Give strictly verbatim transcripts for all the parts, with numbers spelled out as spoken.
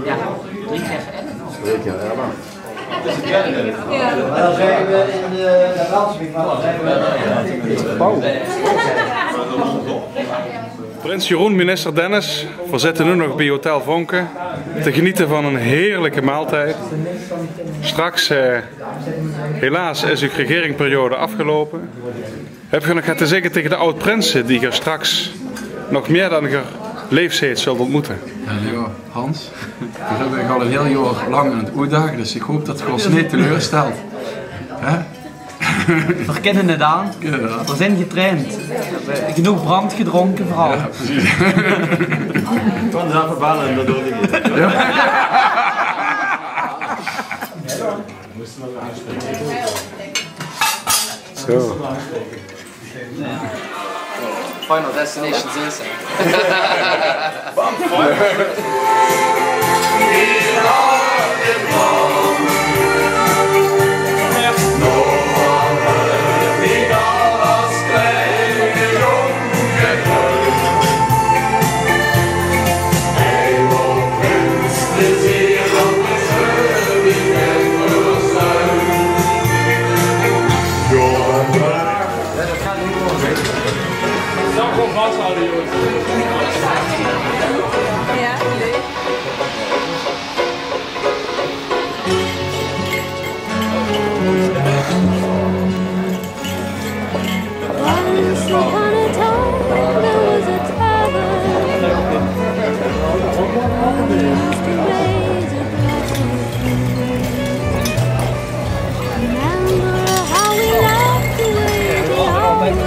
Ja, drie keer. Drie keer, ja, dan. Maar dan zijn we in de, de Ranswijk, maar dan zijn we in de Prins Jeroen, minister Dennis, veer zitte noe nog bie Hotel Vonken te geniete van 'n heerlijke maaltijd. Straks, eh, helaas is uw regeringsperiode afgelopen. Höb geer nog get te zègke tege de aod-prinse die geer straks nog mieë dan geer leefs zult ontmoete? Ja, Leo, Hans, veer höbbe uch al 'n hiel jaor lang aan 't oetdage, dus ich haop det geer ós neet teleurstelt. Hè? Veer kinne 't aan. Kinne 't aan. Veer zeen getraind. Veer höbbe genóg brand gedrónke, veural. Ja, precies. Gewoon zelf belle en det doon ich. Ja. Zo. Final Destination zes, hè. Once upon a time there was a tavern where we used to raise a glass of beer. Remember how we laughed away the hours.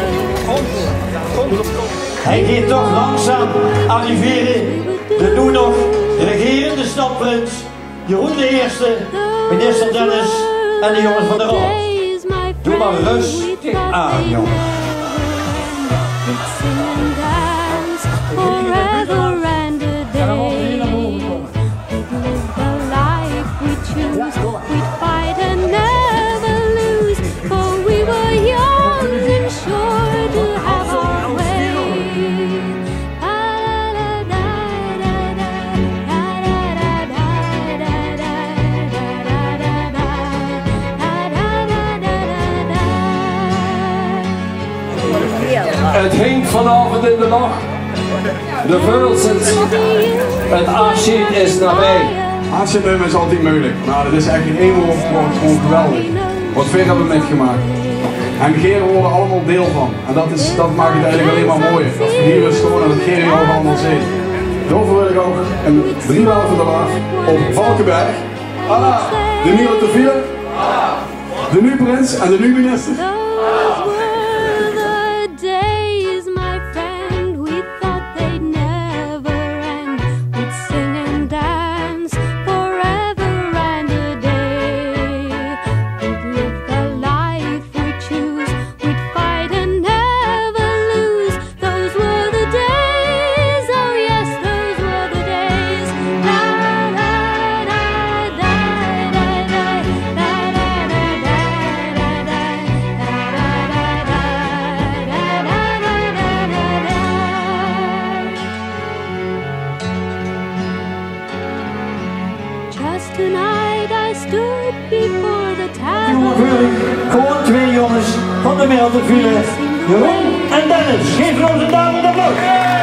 Hij gaat toch langzaam arriveren, de noe nog regerende stadprins Jeroen de Eerste, minister Dennis en de jonges van de raod. Doe maar rustig aan, jongen. We'd sing and dance forever and a day. We'd live the life we choose. We'd fight and never lose. For we were young and sure to have our way. Het hinkt vanavond in de lach. De veulens, het, het afscheid is nabij. Afscheid numme is altied meujelik, maar det is ech in ein waord gewoon, gewoon geweldig. Wat veer höbbe mitgemaak. En geer waert d'r allemaol deil van. En det is, det maak 't eigelik allein maar mooier. Es veer hie weer staon en det geer hie allemaol zeet. Daoveur wil ich ouch ein driemaol veur de laag op Valkeberg. Alaaf, de nuuje Hotel Villa, de nuuje prins en de nuuje minister. Those were the days, my friend, we thought they'd never end. We'd sing and dance forever and a day. We'd live the life we choose. We'd fight and never lose. Those were the days, oh yes, those were the days. La, la, la, da, da, da, da, da. Just tonight I stood before the tavern. Gewoon twee jonges van de Merelteville, Jeroen en Dennis. Geef ze nog ein duim in de lucht.